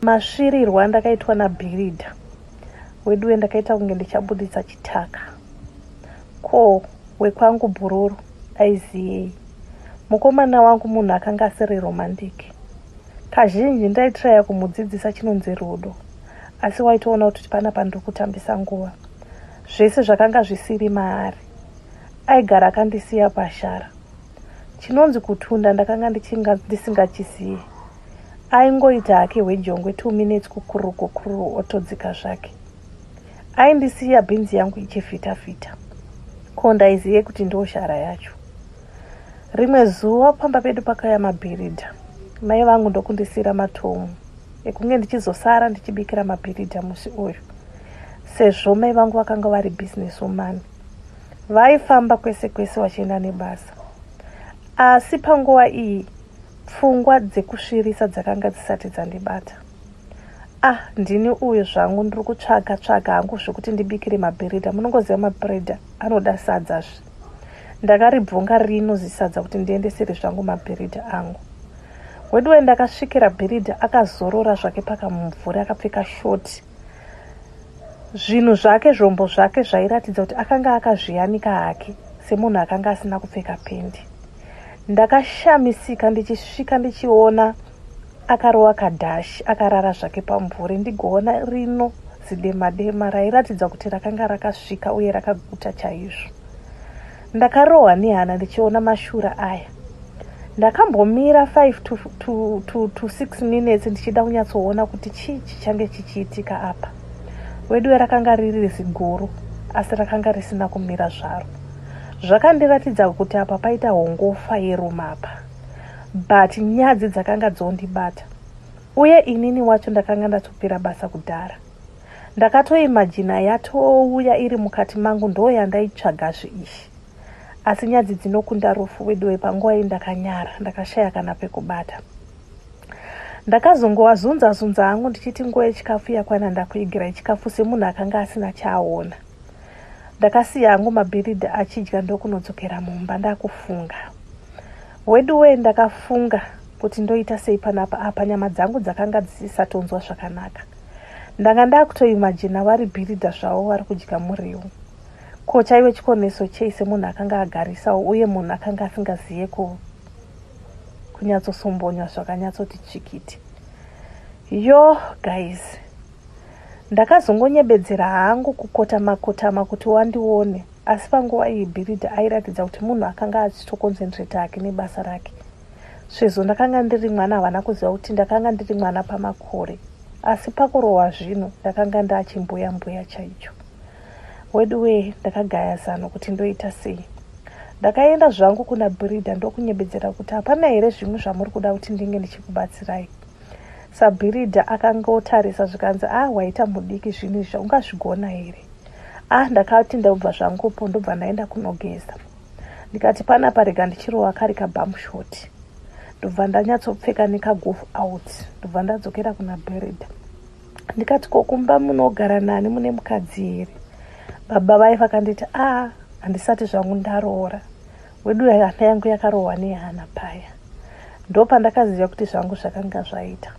Masvirirwo andakaitwa naBhiridha weduwe ndakaita kunge ndichabuditsa chitaka. Ko wekwangu bhururu aiziyei? Mukomana wangu munhu akanga asiri romantic. Kazhinji ndaitraya kumudzidzisa chinonzi rudo asi waitoona kuti panapa ndiri kutambisa nguva. Zvese zvakanga zvisiri maari. Aigara akandisiya pashara. Chinonzi kutunda ndakanga ndisingachiziye. Aingoita hake hwejongwe 2 minutes kukuruku kururu otodzika zvake. Aindisiya bhinzi yangu ichivhita vhita. Ko ndaiziye kuti ndoshara yacho. Rimwe zuva pamba pedu pakauya mabhiridha. Mai vangu ndokundisiira matomu ekunge ndichizosara ndichibikira mabhiridha musi uyu. Sezvo mai vangu vakanga vari business woman. Vaifamba kwese kwese vachienda nebasa. Asi panguva iyi Pfungwa dzekusvirisa dzakanga dzisati dzandibata. Ah, ndini uyu zvangu ndiri kutsvaga tsvaga hangu zvekuti ndibikire mabhiridha. Munongoziva mabhiridha anoda sadza zve. Ndakaribvonga rino zisadza kuti ndiendesere zvangu mabhiridha angu. Weduwe ndakasvikira bhiridha akazorora zvake pakamumvuri akapfeka shoti. Zvinhu zvake zvombo zvake zvairatidza kuti akanga akazviyanika hake semunhu akanga asina kupfeka pendi. Ndakashamisika ndichisvika ndichiona akarova kadhashi akarara zvake pamumvuri ndigoona rino zidema-dema rairatidza kuti rakanga rakasvika uye rakaguta chaizvo. Ndakarohwa nehana ndichiona mashura aya. Ndakambomira 5 to, to, to, to 6 minutes ndichida kunyatsoona kuti chii chichange chichiitika apa. Weduwe rakanga riri ziguru asi rakanga risina kumira zvaro. Zvakandiratidza kuti apa paita hongofa yeruma apa. But nyadzi dzakanga dzondibata. Uye inini wacho ndakanga ndatopera basa kudhara. Ndakatoimajina yatouya iri mukati mangu ndoyandaitsvagazve iyi. Asi nyadzi dzinokunda rufu weduwe panguva iyi ndakanyara ndakashaya kana pekubata. Ndakazongovazunza zunza hangu ndichiti nguva yechikafu yakwana ndakuigirai chikafu semunhu akanga asina chaaona. Ndakasiya hangu mabhiridha achidya ndokunodzokera mumba ndakufunga. Weduwee ndakafunga kuti ndoita sei panapa apa nyama dzangu dzakanga dzisisatonzwa zvakanaka. Ndanga ndakutoimajina vari bhiridha zvavo vari kudya muriwo. Ko chaive chikoneso chei semunhu akanga agarisawo uye munhu akanga asingaziye ku kunyatsosombonywa zvakanyatsoti tsvikiti. Yoh guys. Ndakazongonyebedzera hangu kukotama kotama kuti wandione asi panguva iyi Bhiridha airatidza kuti munhu akanga achitoconcentrate hake nebasa rake. Sezvo ndakanga ndiri mwana havana kuziva kuti ndakanga ndiri mwana pamakore asi pakurohwa zvinhu ndakanga ndachimbuya mbuya chaicho. Weduwee ndakagaya zano kuti ndoita sei. Ndakaenda zvangu kuna Bhiridha ndokunyebedzera kuti hapana here zvimwe zvamuri kuda kuti ndinge ndichikubatsirai. Sabhiridha akangotarisa zvikanzi ah waita mudiki zvinhu izvi ungazvigona here? Ah ndakati ndobva zvangupo ndobva ndaenda kunogeza. Ndikati panapa rega ndichirova kari kabum short. Ndobva ndanyatsopfeka nekagof out ndobva ndadzokera kuna Bhiridha. Ndikati ko kumba munogara nani mune mukadzi here? Baba vaye vakanditi ah handisati zvangu ndaroora. Wedu hana yangu yakarohwa nehana paya. Ndopandakaziva kuti zvangu zvakanga zvaita.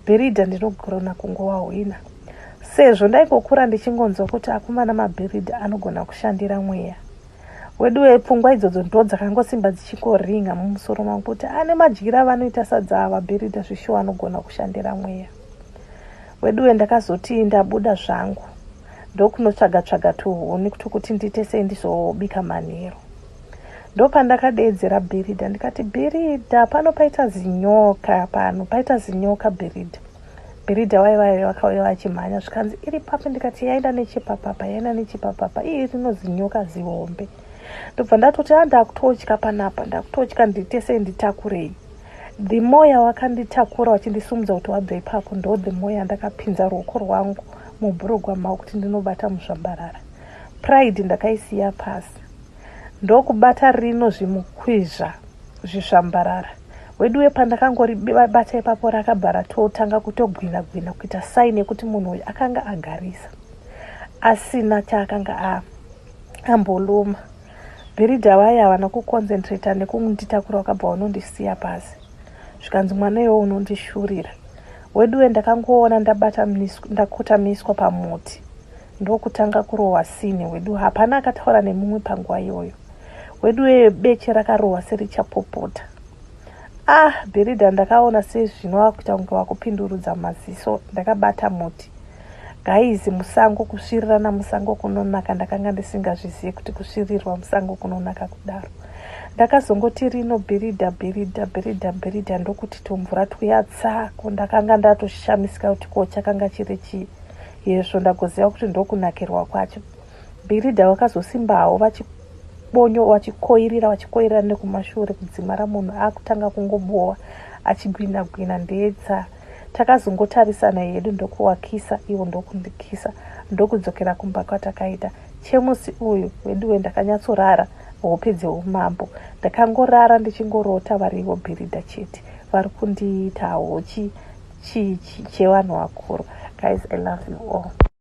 Bhiridha ndinogona kungowahwina. Sezvo ndaingokura ndichingonzwa kuti akomana mabhiridha anogona kushandira mweya. Weduwe pfungwa idzodzo ndo dzakangosimba dzichingoringa mumusoro mangu kuti ane madyira avanoita sadza ava bhiridha zvishuwa anogona kushandira mweya. Weduwe ndakazoti ndabuda zvangu ndokunotsvaga tsvaga tuhuni twekuti ndiite sei ndizobika manheru. Ndopandakadeedzera Bhiridha ndikati Bhiridha pano paita zinyoka pano paita zinyoka Bhiridha. Bhiridha waiva vakauya vachimhanya zvikanzi iri papi ndikati yaenda nechepapapa yaenda nechepapapa ii rino zinyoka zihombe. Ndobva ndatoti a ndakutotya panapa ndakutotya ndiite sei nditakurei. The more yawakanditakura wachindisimudza kuti wabva ipapo ndo the more yandakapinza ruoko rwangu mubhurugwa mavo kuti ndinobata muzvambarara. Pride ndakaisiya pasi. Ndokubata rino zvimukwizva zvisvambarara. Weduwe pandakangoribata ipapo rakabva ratotanga kutogwina gwina kuita sign yekuti munhu uyu akanga agarisa asina chaakanga amboluma. Bhiridha vaye havana kuconcentrata nekunditakura wakabva wanondisiya pasi. Zvikanzi mwana iwe unondishurira. Weduwe ndakangoona ndabata ndakotamiswa pamuti ndokutanga kurohwa sinhi wedu hapana akataura nemumwe panguva iyoyo. Weduwe beche rakarohwa serichapopota. Ah bhiridha ndakaona sezvino wakuita kunge wakupindurudza maziso ndakabata muti. Guys musango kusvirirana musango kunonaka ndakanga ndisingazvizive kuti kusvirirwa musango kunonaka kudaro. Ndakazongoti rino bhiridha bhiridha bhiridha bhiridha ndokuti tumvura twuya tsa ko ndakanga ndatoshamisika kuti ko chakanga chiri chii hezvo ndagoziva kuti ndokunakirwa kwacho. Bhiridha vakazosimbawo vachibonyo vachikoirira vachikoirira nekumashure kudzimara munhu akutanga kungobowa achigwina gwina ndetsa. Takazongotarisana hedu ndokuwakisa ivo ndokundikisa ndokudzokera kumba kwatakaita. Chemusi uyu veduwe ndakanyatsorara hope dzeumambo. Ndakangorara ndichingorota varivo bhiridha chete vari kundiita hochi chii chevanhu vakuru. Guys I love you all.